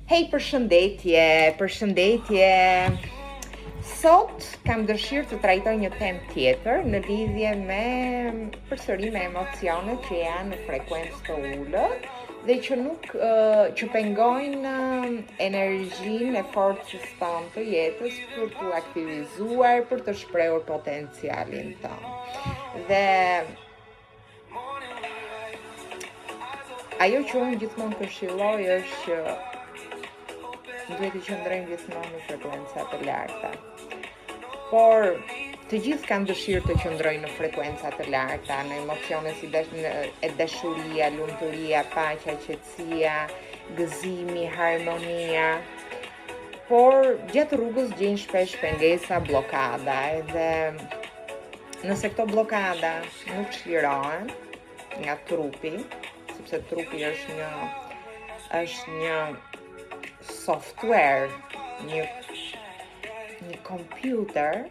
Hej, përshëndetje, përshëndetje. Sot kam dëshirë të trajtoj një temë tjetër në lidhje me përsëri me emocionet që janë në frekuencë të ulët dhe që nuk që pengojnë energjinë e forcës tonë të jetës për t'u aktivizuar, për të shprehur potencialin tonë. Dhe Ajo që unë gjithmonë këshilloj është që duhet të qëndrojmë gjithmonë në frekuenca të larta. Por të gjithë kanë dëshirë të qëndrojnë në frekuenca të larta, në emocione si dash, në, e dashuria, lumturia, paqja, qetësia, gëzimi, harmonia. Por gjatë rrugës gjejnë shpesh pengesa, bllokada, edhe Nëse këto bllokada nuk çlirohen nga trupi, sepse trupi është një është një software, një një kompjuter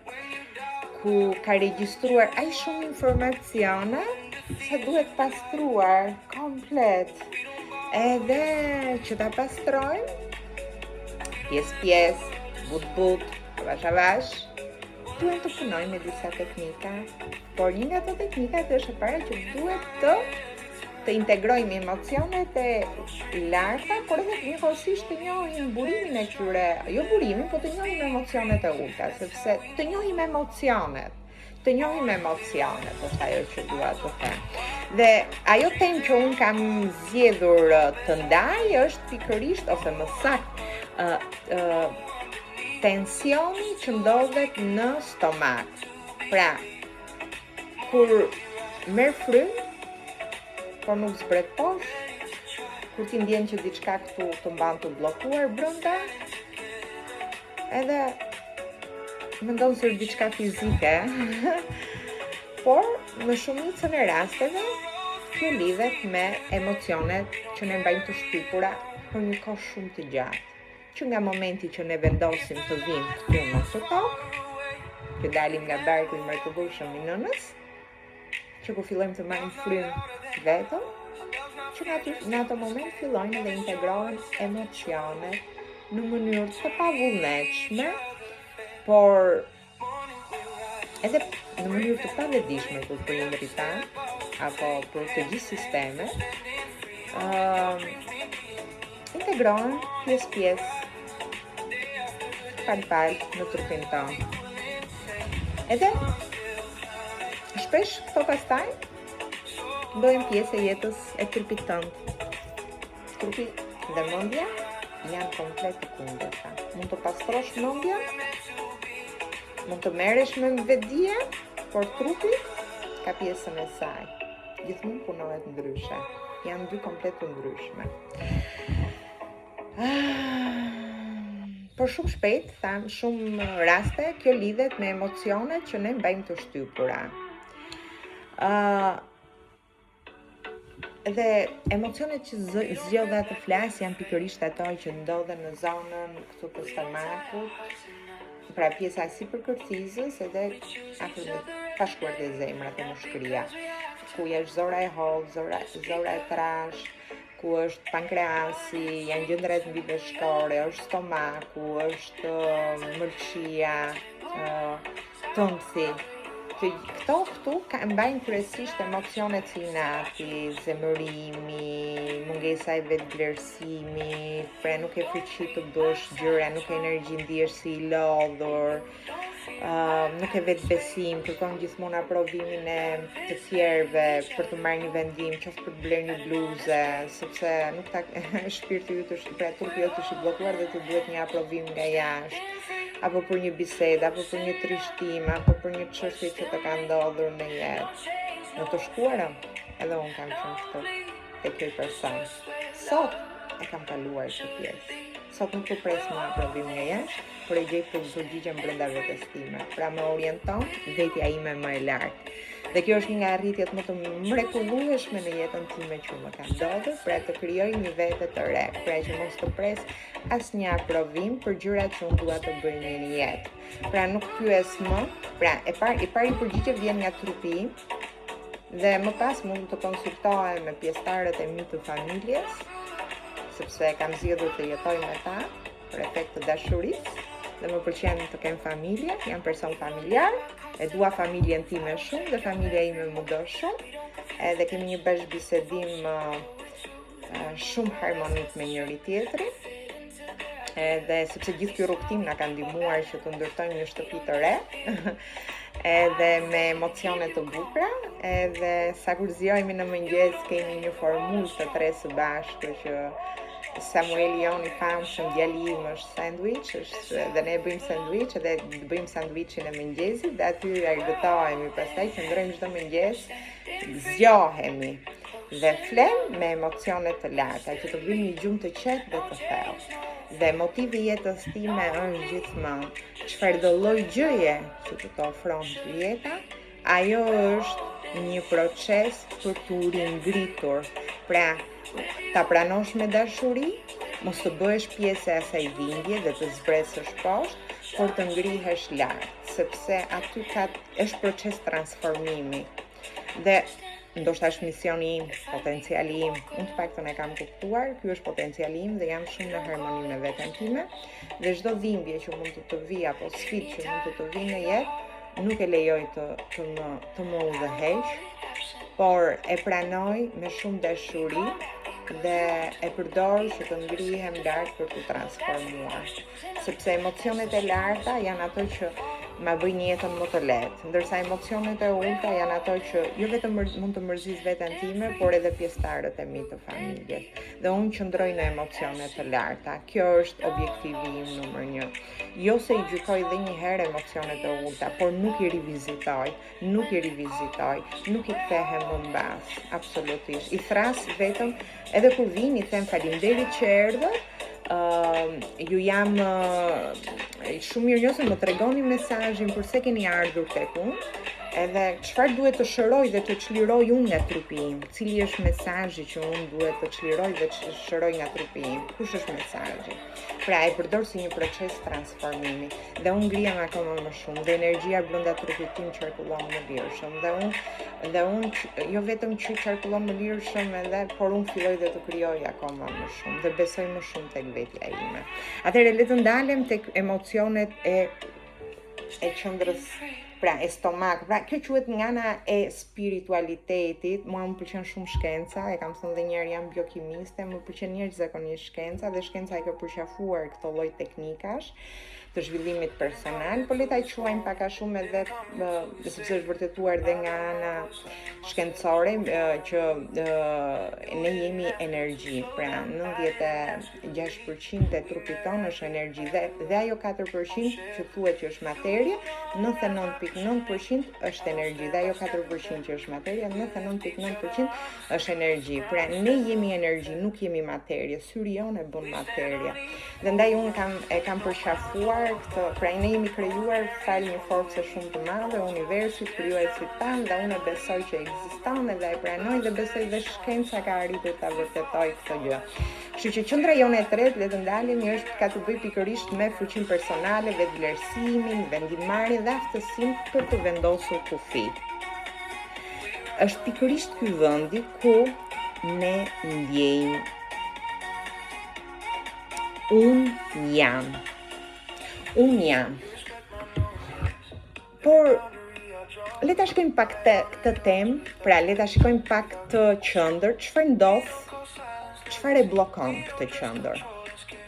ku ka regjistruar aq shumë informacione sa duhet pastruar komplet. Edhe që ta pastrojmë pjesë pjesë, but but, avash avash, Duhet të punojmë me disa teknika, por një nga ato teknikat është e para që duhet të të integrojmë emocionet e larta, por edhe njëkohësisht të njohim burimin e tyre, jo burimin, po të njohim emocionet e ulëta, sepse të njohim emocionet, të njohim emocionet, është ajo që dua të them. Dhe ajo temë që unë kam zgjedhur të ndaj është pikërisht ose më saktë, ë uh, Tensioni që ndodhet në stomak. Pra, kur merr frymë, por nuk zbret poshtë, kur ti ndjen që diçka këtu të mban të bllokuar brenda, edhe mendon se është diçka fizike, por në shumicën e rasteve kjo lidhet me emocionet që ne mbajmë të shtypura për një kohë shumë të gjatë. Që nga momenti që ne vendosim të vijmë këtu në këtë tokë, që dalim nga barku i mrekullueshëm i nënës, që kur fillojmë të marrim frymë vetëm, që nga aty, në ato moment fillojnë dhe integrohen emocionet në mënyrë të pavullnetshme, por edhe në mënyrë të pavetëdijshme për prindërit tanë apo për të gjithë sistemet, uh, integrohen pjesë pjesë palë palë në trupin tonë. Edhe shpesh këto pastaj bëhen pjesë e jetës e trupit tënd. Trupi dhe mendja janë komplet të kundërta. Mund të pastrosh mendjen, mund të merresh me vetëdije, por trupi ka pjesën e saj. Gjithmonë punohet ndryshe. Janë dy komplet të ndryshme. Ah, por shumë shpejt, thamë, shumë raste, kjo lidhet me emocionet që ne mbajmë të shtypura. Uh, Dhe emocionet që zgjodha të flas janë pikërisht ato që ndodhen në zonën këtu të stomakut, pra pjesa sipër kërthizës edhe afër me pa shkuar te zemra te mushkëria, ku është zora e hollë, zora, zora e trashë, ku është pankreasi, janë gjëndrat mbiveshkore, është stomaku, është mëlçia, tëmthi. Të, këto këtu ka, mbajnë kryesisht emocionet si inati, zemërimi, mungesa e vetëvlerësimit, pra nuk ke fuqi të bësh gjëra, nuk ke energji, ndihesh si i lodhur, uh, nuk ke vetëbesim, kërkon gjithmonë aprovimin e të tjerëve për të marrë një vendim, qoftë për të blerë një bluzë, sepse nuk ta shpirti yt është, pra trupi yt është i bllokuar dhe të duhet një aprovim nga jashtë, apo për një bisedë, apo për një trishtim, apo për një çështje që të ka ndodhur në jetë. Në të shkuarën, edhe unë kam qenë këtu, te ky person. Sot e kam kaluar këtë pjesë. Sot nuk po pres më aprovim nga jashtë, por e gjej për përgjigjen brenda vetes time. Pra më orienton vetja ime më e lartë. Dhe kjo është një nga arritjet më të mrekullueshme në jetën time që më ka ndodhur, pra të krijoj një vete të re, pra që mos të pres asnjë aprovim për gjërat që unë dua të bëj në një jetë. Pra nuk pyes më, pra e par, i pari përgjigje vjen nga trupi im dhe më pas mund të konsultohem me pjesëtarët e mi të familjes. sepse kam zgjedhur të jetoj me ta për efekt të dashurisë dhe më pëlqen të kem familje, jam person familjar, e dua familjen time shumë dhe familja ime më do shumë. Edhe kemi një bashkëbisedim shumë harmonik me njëri tjetrin. Edhe sepse gjithë ky rrugëtim na ka ndihmuar që të ndërtojmë një shtëpi të re. edhe me emocione të bukura, edhe sa kur zgjohemi në mëngjes kemi një formulë të tre së bashku që Samueli jonë i famshëm, djali im është sandwich, është dhe ne bëjmë sandwich edhe bëjmë sandwichin e mëngjesit dhe aty argëtohemi, pastaj qëndrojmë çdo mëngjes, zgjohemi dhe flemë me emocione të larta, që të bëjmë një gjumë të qetë dhe të thellë. Dhe motivi i jetës time është gjithmonë çfarëdo lloj gjëje që të të ofron jeta, ajo është një proces për t'u ringritur. Pra, ta pranosh me dashuri, mos të bëhesh pjesë e asaj dhimbje dhe të zbresësh poshtë, por të ngrihesh lart, sepse aty ka është proces transformimi. Dhe ndoshta është misioni im, potenciali im, unë të paktën e kam kuptuar, ky është potenciali im dhe jam shumë në harmoni me veten time dhe çdo dhimbje që mund të të vijë apo sfidë që mund të të vijë në jetë, nuk e lejoj të të më të më udhëheq, por e pranoj me shumë dashuri dhe e përdor që të ngrihem lart për t'u transformuar. Sepse emocionet e larta janë ato që ma bëjnë jetën më të lehtë, ndërsa emocionet e ulëta janë ato që jo vetëm mund të mërzis veten time, por edhe pjesëtarët e mi të familjes. Dhe unë qëndroj në emocione të larta. Kjo është objektivi im numër 1. Jo se i gjykoj dhe një herë emocionet e ulëta, por nuk i rivizitoj, nuk i rivizitoj, nuk i kthehem më mbas, absolutisht. I thërras vetëm edhe kur vijnë i them faleminderit që erdhët, uh, ju jam uh, shumë mirënjohëse, më tregoni mesazhin përse keni ardhur tek unë, edhe çfarë duhet të shëroj dhe të çliroj unë nga trupi im, cili është mesazhi që unë duhet të çliroj dhe të shëroj nga trupi im, kush është mesazhi. Pra e përdor si një proces transformimi dhe unë ngrihem akoma më shumë dhe energjia brenda trupit tim qarkullon më lirshëm dhe unë dhe unë jo vetëm që qarkullon më lirshëm edhe por unë filloj dhe të krijoj akoma më shumë dhe besoj më shumë tek vetja ime. Atëherë le të ndalem tek emocionet e e qendrës pra e stomak, pra kjo quhet nga ana e spiritualitetit, mua më pëlqen shumë shkenca, e kam thënë dhe një herë jam biokimiste, më pëlqen jashtëzakonisht shkenca dhe shkenca e ka përqafuar këto lloj teknikash të zhvillimit personal, po le ta quajmë pak a shumë edhe dhe sepse është vërtetuar dhe nga ana shkencore që ne jemi energji, pra 96% e trupit tonë është energji dhe, dhe ajo 4% që thuhet që është materie, 99.9% është energji dhe ajo 4% që është materie, 99.9% është energji. Pra ne jemi energji, nuk jemi materie. Syri jonë e bën materie. Dhe ndaj unë kam e kam përqafuar këtë, pra ne jemi krijuar falë një force shumë të madhe, universit, krijuesit tanë dhe unë e besoj që ekziston edhe e pranoj dhe besoj dhe shkenca ka arritur ta vërtetojë këtë gjë. Kështu që qendra jonë e tretë, le të ndalemi, është ka të bëjë pikërisht me fuqinë personale, vetëvlerësimin, vendimmarrjen dhe aftësinë për të vendosur kufi. Është pikërisht ky vendi ku ne ndjejmë unë jam. Unë jam. Por le ta shikojmë pak të, këtë temë, pra le ta shikojmë pak këtë qendër, çfarë ndodh, çfarë e bllokon këtë qendër.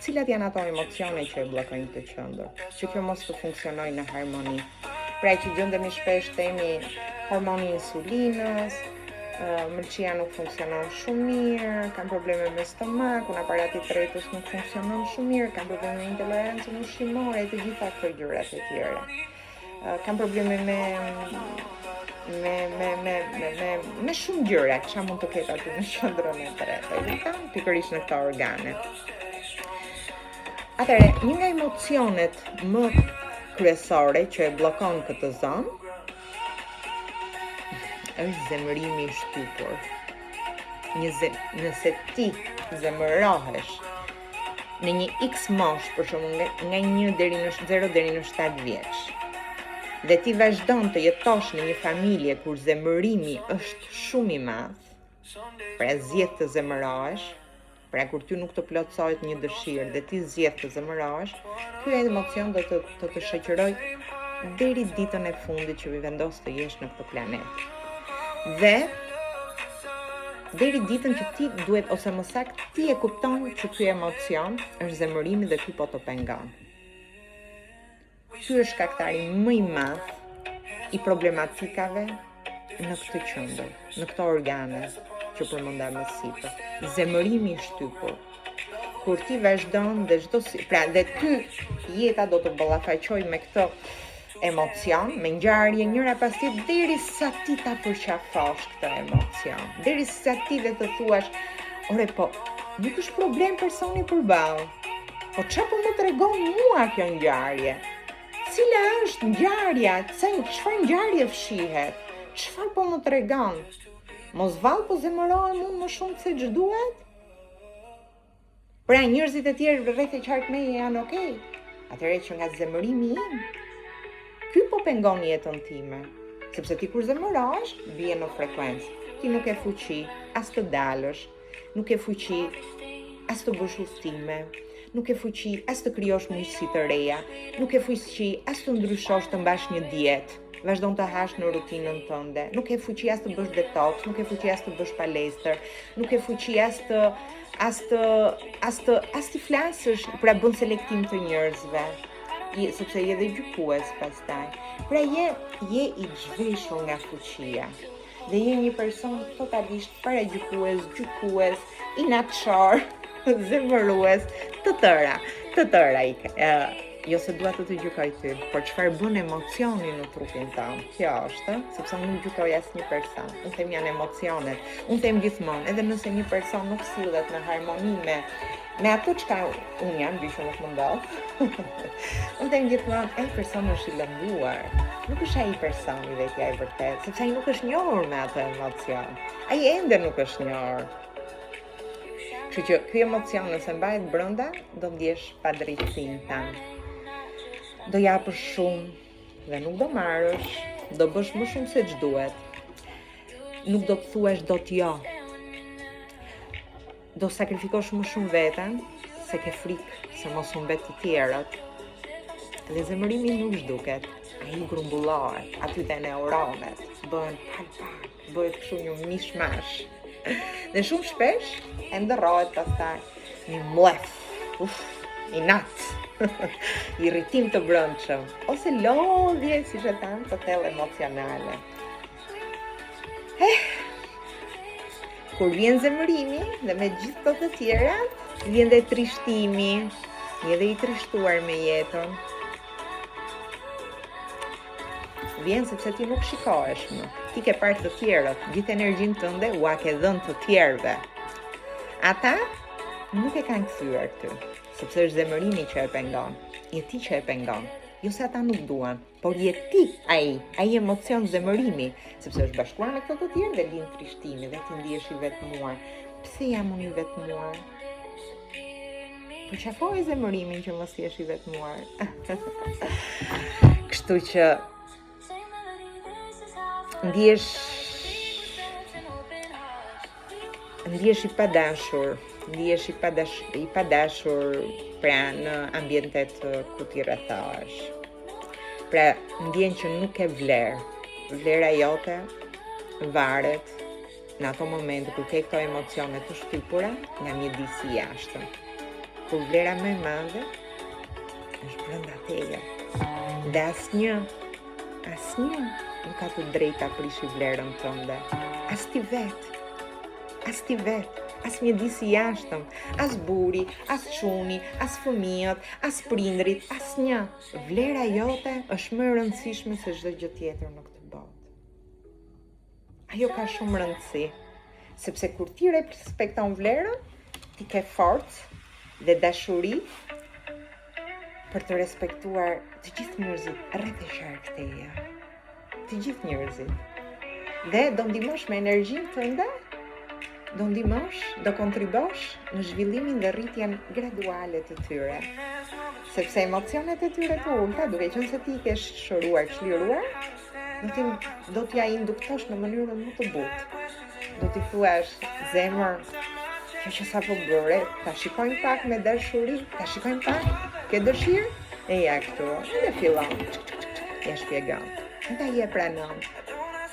Cilat janë ato emocione që e bllokojnë këtë qendër, që kjo mos të funksionojë në harmoni. Pra që gjendemi shpesh themi hormoni i insulinës, mëlçia nuk funksionon shumë mirë, kam probleme me stomakun, aparati tretës nuk funksionon shumë mirë, kam probleme me intolerancën ushqimore, të gjitha këto gjërat e tjera. Kam probleme me me me me me me me shumë gjëra që mund të ketë aty në qendrën e tretë. E kupton? Pikërisht në këto organe. Atëherë, një nga emocionet më kryesore që e bllokon këtë zonë është zemërimi i shtypur. Një zem, nëse ti zemërohesh në një X moshë, për shembull nga, nga 1 deri në 0 deri në 7 vjeç. Dhe ti vazhdon të jetosh në një familje kur zemërimi është shumë i madh, pra zgjedh të zemërohesh, Pra kur ty nuk të plotësohet një dëshirë dhe ti zgjedh të zemërohesh, ky emocion do të të, të shoqërojë deri ditën e fundit që vendos të jesh në këtë planet. Dhe deri ditën që ti duhet ose më saktë ti e kupton që ky emocion është zemërimi dhe ky po të pengon. Ky është shkaktari më i madh i problematikave në këtë qendër, në këto organe që përmenda më sipër. Zemërimi i shtypur. Kur ti vazhdon dhe çdo si, pra dhe ty jeta do të ballafaqojë me këtë emocion, me ngjarje njëra pas tjetrës derisa ti ta përqafosh këtë emocion, derisa ti dhe të thuash, ore po, nuk është problem personi përballë. Po ça po më tregon mua kjo ngjarje? Cila është ngjarja? Çfarë ngjarje fshihet? Çfarë po më tregon? Mos vallë po zemërohem unë më shumë se ç'duhet? Pra njerëzit e tjerë rreth e qark meje janë okej. Atëherë që nga zemërimi im, ky po pengon jetën time. Sepse ti kur zemërohesh, bie në frekuencë. Ti nuk ke fuqi as të dalësh, nuk ke fuqi as të bësh udhëtime, nuk ke fuqi as të krijosh miqësi të reja, nuk ke fuqi as të ndryshosh të mbash një dietë, vazhdon të hash në rutinën tënde, nuk ke fuqi as të bësh detox, nuk ke fuqi as të bësh palestër, nuk ke fuqi as të as të as të as të flasësh, pra bën selektim të njerëzve. Je, sepse je dhe gjykues pastaj. Pra je je i zhveshur nga fuqia. Dhe je një person totalisht paragjykues, gjykues, inatçor, zemërues, të tëra, të tëra i ke. Uh, jo se dua të të gjykoj ty, por çfarë bën emocioni në trupin tënd? Kjo është, sepse unë nuk gjykoj asnjë person. Unë them janë emocionet. Unë them gjithmonë, edhe nëse një person nuk sillet në harmoni me me ato çka unë jam, gjë që nuk më ndodh. unë them gjithmonë, ai person është i lënduar. Nuk është ai personi vetja e vërtetë, sepse ai nuk është njohur me atë emocion. Ai ende nuk është njohur. Kështu që ky emocion nëse mbahet brenda, do ndjesh padrejtësinë tënde. Do japësh shumë dhe nuk do marrësh, do bësh më shumë se ç'duhet. Nuk do të thuash dot jo. Do sakrifikosh më shumë veten se ke frikë se mos humbet të tjerët. Dhe zemërimi nuk zhduket, ai grumbullohet aty te neuronet, bëhen palë palë, bëhet kështu një mishmash. Dhe shumë shpesh e ndërrohet pastaj një mllef, uf, inat, irritim të brendshëm ose lodhje, siç e thamë, të thellë emocionale. Eh, kur vjen zemërimi dhe me gjithë këto të tjera, vjen dhe trishtimi, je dhe i trishtuar me jetën. Vjen sepse ti nuk shikohesh më. Ti ke parë të tjerët, gjithë energjinë tënde ua ke dhënë të tjerëve. Ata nuk e kanë kthyer ty, sepse është zemërimi që e pengon. Je ti që e pengon. Jo se ata nuk duan, Por je ti ai, ai emocion zemërimi, sepse është bashkuar me këto të tjerë dhe lind trishtimi dhe ti ndihesh i vetmuar. Pse jam unë i vetmuar? Përqafoje zemërimin që mos jesh i vetmuar. Kështu që ndihesh Ndihesh i padashur, ndihesh i padash, i padashur pra në ambientet ku ti rrethohesh. Pra ndjen që nuk ke vlerë. Vlera jote varet në ato momente kur ke këto emocione të shtypura nga mjedisi i jashtëm. Kur vlera më e madhe është brenda teje. Dhe asnjë Asnjë nuk ka të drejtë ta prishi vlerën tënde. As ti vetë. As ti vetë, as mjedisi i jashtëm, as burri, as çuni, as fëmijët, as prindërit, asnjë. Vlera jote është më e rëndësishme se çdo gjë tjetër në këtë botë. Ajo ka shumë rëndësi, sepse kur ti respekton vlerën, ti ke forcë dhe dashuri për të respektuar të gjithë njerëzit rreth e qark teje. Të gjithë njerëzit. Dhe do ndihmosh me energjinë tënde, do ndihmosh, do kontribosh në zhvillimin dhe rritjen graduale të tyre. Sepse emocionet e tyre të ulta, duke qenë se ti i ke shëruar, çliruar, do t'i do t'ia induktosh në mënyrën më të butë. Do t'i thuash zemër. Kjo që sapo bëre, ta shikojmë pak me dashuri, ta shikojmë pak, ke dëshirë? E ja këtu, edhe fillon, ia shpjegon, edhe ai e pranon.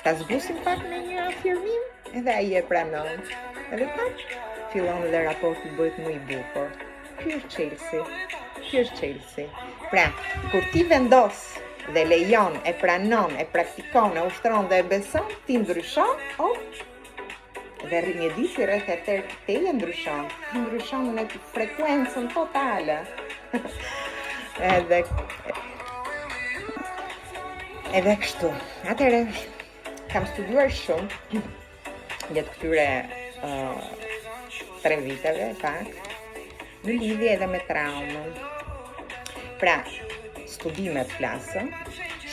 Ta zbusim pak me një afirmim, edhe ai e pranon. Edhe pak, fillon edhe raporti bëhet më i bukur. Ky është çelësi, ky është çelësi. Pra, kur ti vendos dhe lejon, e pranon, e praktikon, e ushtron dhe e beson, ti ndryshon, oh, Dhe mjedisi rreth e rreth teje ndryshon, ti ndryshon në frekuencën totale. edhe edhe kështu. Atëherë kam studiuar shumë gjatë këtyre uh, tre viteve pak në lidhje edhe me traumën. Pra, studimet flasin,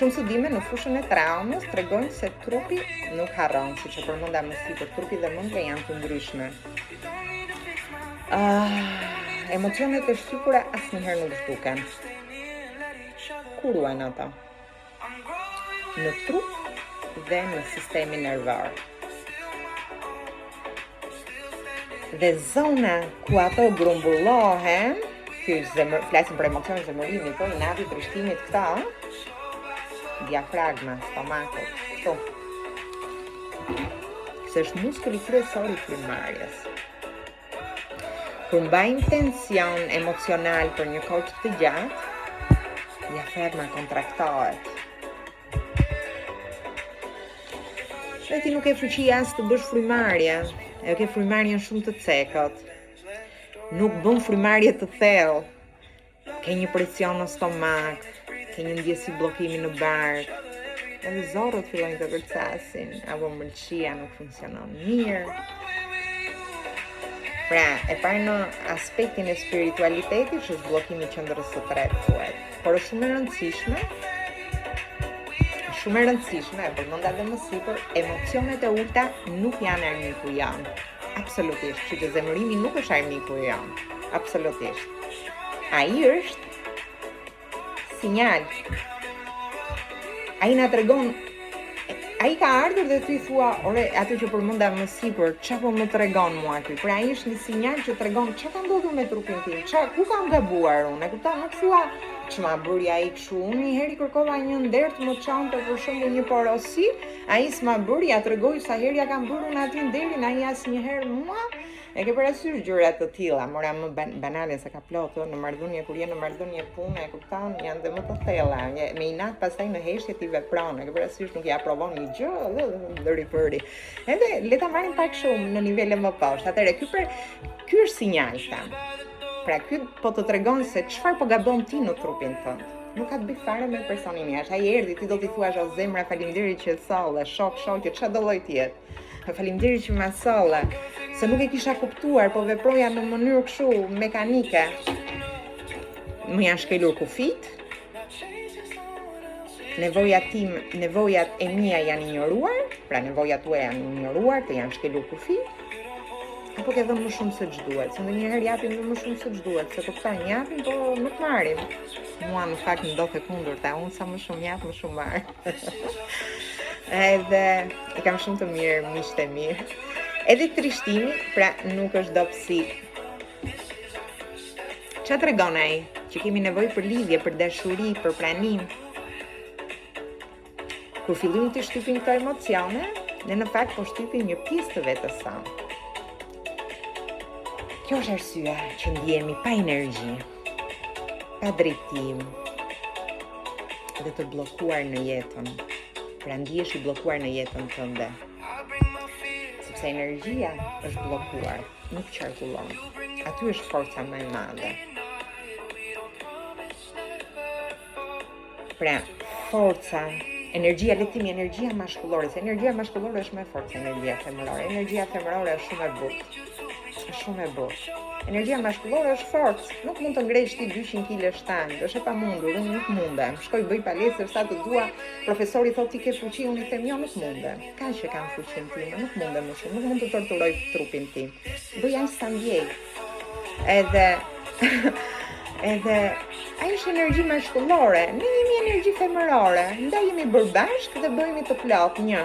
shumë studime në fushën e traumës tregojnë se trupi nuk harron, siç e përmenda më sipër, trupi dhe mendja janë të ndryshme. Uh, emocionet e shtypura asnjëherë nuk zhduken. Ku ruhen ato? Në trup dhe në sistemin nervor. Dhe zona ku ato grumbullohen, ky zemër, flasim për emocionet zemërimit, po inatit, trishtimit këta, diafragma, stomakut, këtu. Se është muskuli kryesor i frymëmarrjes. Kur mbajmë tension emocional për një kohë të gjatë, diafragma kontraktohet. Dhe ti nuk ke fuqi as të bësh frymëmarrje. E ke frymëmarrjen shumë të cekët. Nuk bën frymëmarrje të thellë. Ke një presion në stomak, ke një ndjesi bllokimi në bark. Edhe zorrët fillojnë të kërcasin, apo mëlçia nuk funksionon mirë. Pra, e parë në aspektin e spiritualitetit, që është bllokimi i qendrës së tretë, thuhet. Por është shumë e rëndësishme, shumë e rëndësishme, e përmenda dhe më sipër, emocionet e ulta nuk janë armiku jonë. Absolutisht, kështu që zemërimi nuk është armiku jonë. Absolutisht. Ai është sinjal. Ai na tregon ai ka ardhur dhe ti thua, ore, atë që përmenda më sipër, ça po më tregon mua ky? Pra ai është një sinjal që tregon ça ka ndodhur me trupin tim, ça ku kam gabuar unë, e kupton? Nuk thua ç'ma bëri ai kështu. Unë një herë i kërkova një nder të më çonte për shembull një porosi, ai s'ma bëri, ja tregoj sa herë ia kam bërë unë atij nderin, ai asnjëherë mua. E ke parasysh gjëra të tilla, mora më ban banale se ka plot në marrëdhënie kur je në marrëdhënie pune, e kupton, janë dhe më të thella. Një, me inat pastaj në heshtje ti vepron, e ke parasysh nuk i aprovon një gjë, dhe ndëri përi. Edhe le ta marrim pak shumë në nivele më poshtë. Atëherë ky për ky është sinjal tham. Pra ky po të tregon se çfarë po gabon ti në trupin tënd. Nuk ka të bëjë fare me personin jashtë. Ai erdhi, ti do t'i thuash o zemra faleminderit që e solle, shok, shoqe, çfarë do lloj të jetë. Faleminderit që ma solle, se nuk e kisha kuptuar, po veproja në mënyrë kështu mekanike. Më janë shkelur kufijtë. Nevojat tim, nevojat e mia janë injoruar, pra nevojat tuaja janë injoruar, të janë shkelur kufijtë. Apo ke dhënë më shumë se ç'duhet, se ndonjëherë japim më shumë se ç'duhet, se kupton, japim, po nuk marrim. Mua në fakt ndodh e kundërta, unë sa më shumë jap, më shumë marr. Edhe i kam shumë të mirë miqtë e mi. Edhe trishtimi, pra nuk është dobësi. Ça tregon ai? Që kemi nevojë për lidhje, për dashuri, për pranim. Kur fillojmë të shtypim këto emocione, ne në fakt po shtypim një pjesë të vetes sonë. Kjo është arsyeja që ndihemi pa energji, pa drejtim dhe të bllokuar në jetën. Pra ndihesh i bllokuar në jetën tënde. Sepse energjia është bllokuar, nuk qarkullon. Aty është forca më e madhe. Pra, forca, energjia, le të themi energjia mashkullore, se energjia mashkullore është më e fortë se energjia femërore. Energjia femërore është shumë e butë. Është shumë e butë. Energjia mashkullore është forcë. Nuk mund të ngresh ti 200 kg shtangë, është e pamundur, unë nuk mundem. Shkoj bëj palestër sa të dua, profesori thotë ti ke fuqi, unë i them jo, nuk mundem. Kaq e kam fuqinë time, nuk mundem më shumë, nuk mund të torturoj trupin tim. Bëj aq sa ndjej. Edhe edhe ajo është energji mashkullore, ne jemi energji femërore, ndaj jemi bërë bashkë dhe bëhemi të plotë një.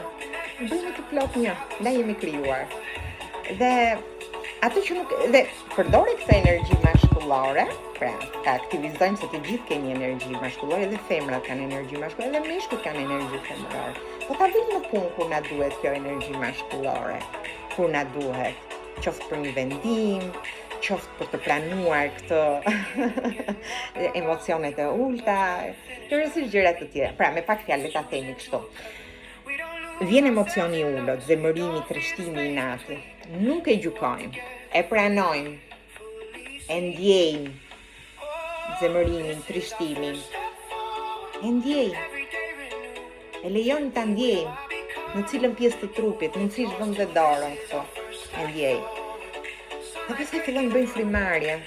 Bëhemi të plotë një, ndaj jemi krijuar. Dhe. Atë që nuk dhe përdore këtë energji mashkullore, pra ta aktivizojmë se të gjithë kemi energji mashkullore, edhe femrat kanë energji mashkullore, edhe meshkujt kanë energji femërore. Po ta vëmë në punë kur na duhet kjo energji mashkullore, kur na duhet, qoftë për një vendim, qoftë për të pranuar këto emocionet e ulta, tërësisht gjëra të tjera. Pra, me pak fjalë le ta themi kështu. Vjen emocioni i ulët, zemërimi, trishtimi, inati. Nuk e gjykojmë, e pranojmë, e ndjejmë zemërimin, trishtimin. E ndjejmë. E lejojmë ta ndjejmë në cilën pjesë të trupit, mundësisht vëmë dhe dorën këtu. E ndjejmë. Dhe pastaj fillojmë bëjmë frymarrje.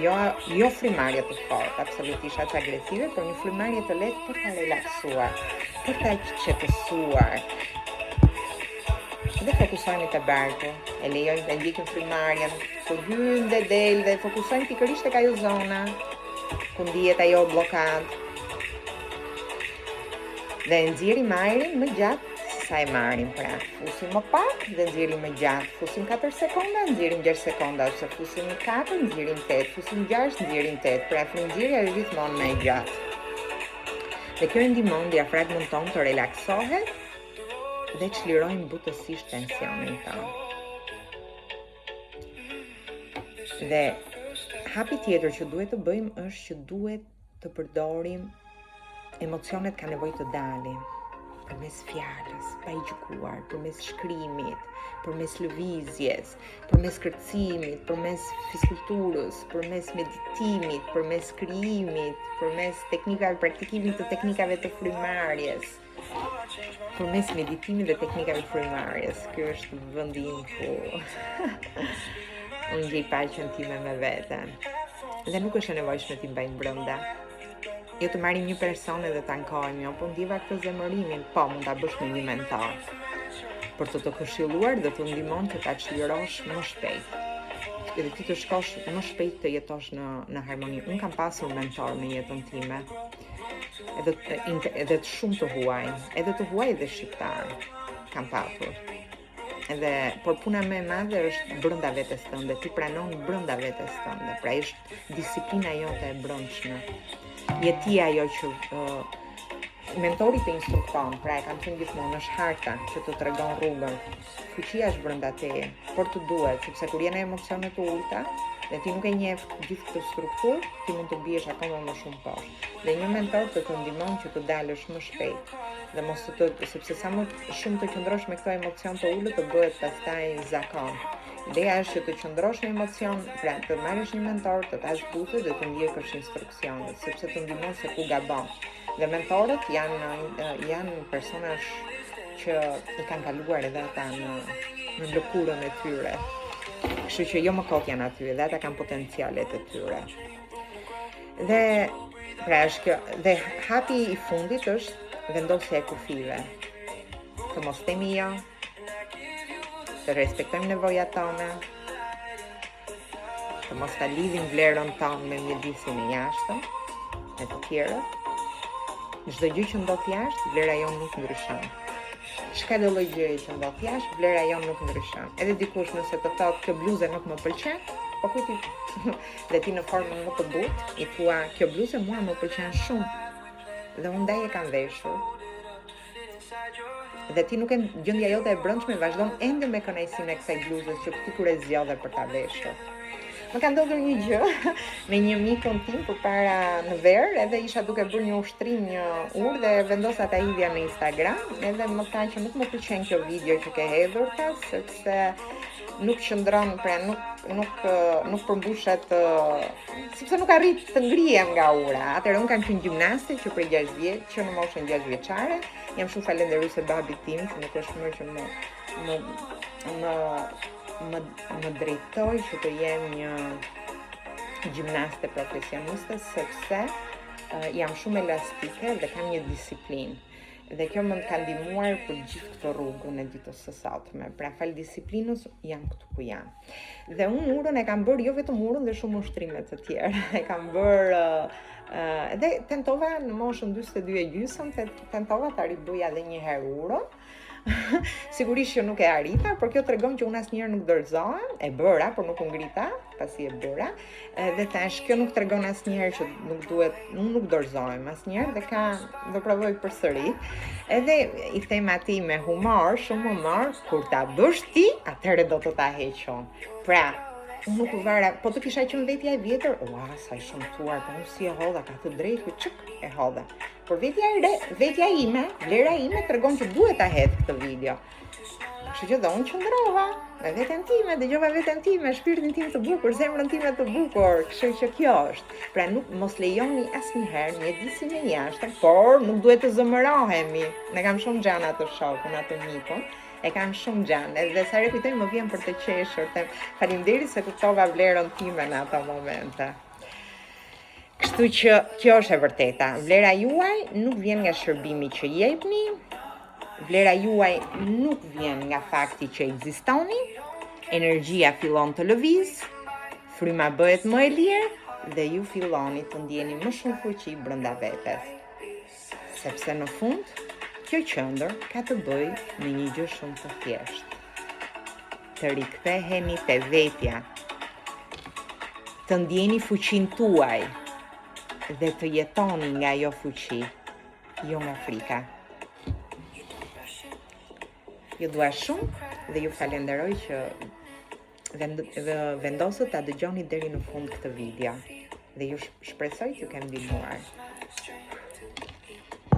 Jo, jo frymarrje të fortë, absolutisht as agresive, por një frymarrje të lehtë për ta relaksuar, për ta qetësuar. Dhe fokusohemi te barku, e lejojmë të ndjekim frymarrjen, ku hyn dhe del dhe fokusohemi pikërisht tek ajo zona ku ndihet ajo bllokadë. Dhe e nxjerrim ajrin më gjatë sa e marrim pra. Fusim më pak dhe nxjerrim më gjatë. Fusim 4 sekonda, nxjerrim 6 sekonda ose fusim 4, nxjerrim 8, fusim 6, nxjerrim 8. Pra frymënxjerrja është gjithmonë më e gjatë. Dhe kjo e ndihmon diafragmën tonë të relaksohet dhe çlirojmë butësisht tensionin tonë. Dhe hapi tjetër që duhet të bëjmë është që duhet të përdorim emocionet kanë nevojë të dalin përmes fjalës, pa i gjykuar, përmes shkrimit, përmes lëvizjes, përmes kërcimit, përmes fiskulturës, përmes meditimit, përmes krijimit, përmes teknikave, praktikimit të teknikave të frymëmarrjes. Përmes meditimit dhe teknikave të frymëmarrjes, ky është vendi im ku unë gjej paqen time me veten. Dhe nuk është e nevojshme t'i mbajmë brenda. Jo të marrim një person edhe të ankohemi, jo, po ndjeva këtë zemërimin, po mund ta bësh me një mentor. Për të të këshilluar dhe të ndihmon që ta çlirosh më shpejt. Edhe ti të shkosh më shpejt të jetosh në në harmoni. Unë kam pasur mentor në jetën time. Edhe edhe të shumë të huaj, edhe të huaj dhe shqiptar kam patur. Edhe por puna më e madhe është brenda vetes tënde, ti pranon brenda vetes tënde. Pra është disiplina jote e brendshme. Je ti ajo që uh, mentori të instrukton, pra e kam thënë gjithmonë, është harta që të tregon rrugën. Fuqia është brenda teje, por të duhet, sepse kur je në emocione të ulëta dhe ti nuk e njeh gjithë këtë strukturë, ti mund të biesh akoma më shumë poshtë. Dhe një mentor të të ndihmon që të dalësh më shpejt dhe mos të të sepse sa më shumë të qëndrosh me këto emocion të ulët të bëhet pastaj zakon. Ideja është që të qëndrosh në emocion, pra të marrësh një mentor, të ta zbutësh dhe të ndjekësh instruksionet, sepse të ndihmon se ku gabon. Dhe mentorët janë janë persona që i kanë kaluar edhe ata në në lëkurën e tyre. Kështu që jo më kot janë aty, edhe ata kanë potencialet e tyre. Dhe pra është kjo, dhe hapi i fundit është vendosja e kufijve. Të mos themi jo, të respektojmë nevojat tona, të mos ta lidhim vlerën tonë me mjedisin e jashtëm, me të tjerët. Çdo gjë që ndodh jashtë, vlera jonë nuk ndryshon. Çka do lloj gjëje që ndodh jashtë, vlera jonë nuk ndryshon. Edhe dikush nëse të thotë kjo bluzë nuk më pëlqen, po kujt i dhe ti në formën më të butë, i thua kjo bluzë mua më pëlqen shumë. Dhe unë ndaj e kam veshur. Dhe ti nuk e gjendja jote e brendshme vazhdon ende me kënaqësinë e kësaj bluzës që ti kur e zgjodhe për ta veshur. Më ka ndodhur një gjë me një mikun tim përpara në verë, edhe isha duke bërë një ushtrim një urë dhe vendosa ta hidhja në Instagram, edhe më tha që nuk më pëlqen kjo video që ke hedhur, tha, sepse nuk qëndron, pra nuk nuk nuk përmbushet sepse nuk arrij të ngrihem nga ura. Atëherë unë kam qenë gjimnaste që prej 6 vjet, që në moshën 6 vjeçare. Jam shumë falënderuese babit tim që nuk është më që më më më më, më drejtoi që të jem një gjimnaste profesioniste sepse uh, jam shumë elastike dhe kam një disiplinë. Dhe kjo më ka ndihmuar për gjithë këtë rrugën e ditës së sotme. Pra falë disiplinës jam këtu ku jam. Dhe unë urën e kam bërë jo vetëm urën dhe shumë ushtrime të tjera. E kam bërë uh, edhe tentova në moshën 42 e gjysmë, tentova ta ribëja edhe një herë urën. Sigurisht që nuk e arrita, por kjo tregon që unë asnjëherë nuk dorëzohem, e bëra, por nuk u ngrita, pasi e bëra. Dhe thash, kjo nuk tregon asnjëherë që nuk duhet, unë nuk dorëzohem asnjëherë dhe ka do provoj përsëri. Edhe i them atij me humor, shumë humor, kur ta bësh ti, atëherë do të ta heq unë. Pra, unë nuk u vara, po të kisha qenë vetja e vjetër, ua, sa i shëmtuar, po unë si e hodha, ka të drejtë, çik, e hodha. Por vetja e re, vetja ime, vlera ime tregon që duhet ta hedh këtë video. Kështu që dhe unë qëndrova me veten time, dëgjova veten time, shpirtin tim të bukur, zemrën time të bukur. Kështu që kjo është. Pra nuk mos lejoni asnjëherë mjedisin e jashtëm, por nuk duhet të zemërohemi. E kam shumë xhan atë shokun, atë mikun. E kam shumë xhan, edhe sa herë kujtoj më vjen për të qeshur, them faleminderit se kuptova vlerën time në ato momente. Kështu që kjo është e vërteta. Vlera juaj nuk vjen nga shërbimi që jepni, vlera juaj nuk vjen nga fakti që ekzistoni, energjia fillon të lëvizë, fryma bëhet më e lirë dhe ju filloni të ndjeni më shumë fuqi brenda vetes. Sepse në fund, kjo qendër ka të bëjë me një gjë shumë të thjeshtë. Të riktheheni te vetja, të ndjeni fuqinë tuaj dhe të jetoni nga ajo fuqi, jo nga frika. Ju dua shumë dhe ju falenderoj që vendosët ta dëgjoni deri në fund këtë video dhe ju shpresoj t'ju kem ndihmuar.